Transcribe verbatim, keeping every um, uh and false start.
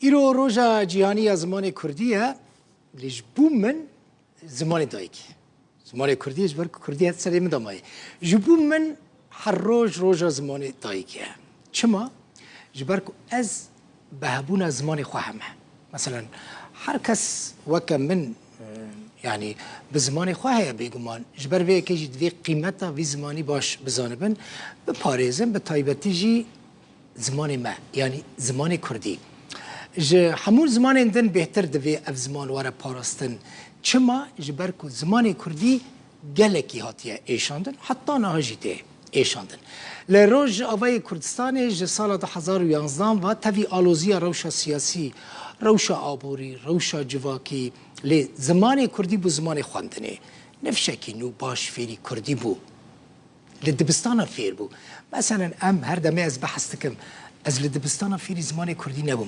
Îro roja cîhanî ya zimanê kurdî ye, lê ji bo min zimanê dayikê. Zimanê kurdî ji ber ku kurdî her serê min de maye. Ji bo min her roj roja zimanê dayikê ye. Çima? Ji ber ku ez bi hebûna zimanê xwe heme. Meselen, her kes weke min, e, yanî bi zimanê xwe heye bêguman. Ji ber vê yekê jî divê qîmeta vî zimanî baş bizanibin, biparêzin, bi taybetî jî zimanê me, yanî zimanê kurdî. Ji hemû zimanên din bêhtir divê ev ziman were parastin. Çima? Ji ber ku zimanê kurdî gelekî hatiye êşandin, heta niha jî tê êşandin. Li Rojavayê Kurdistanê ji sala du hezar û yanzdan ve tevî aloziya rewşa siyasî, rewşa aborî, rewşa civakî, lê zimanê kurdî bû zimanê xwendinê. Nifşekî nû baş fêrî kurdî bû. Li dibistana fêr bû. Meselen, em her demê ez behs dikim, ez li dibistana fêrî zimanê kurdî nebûm.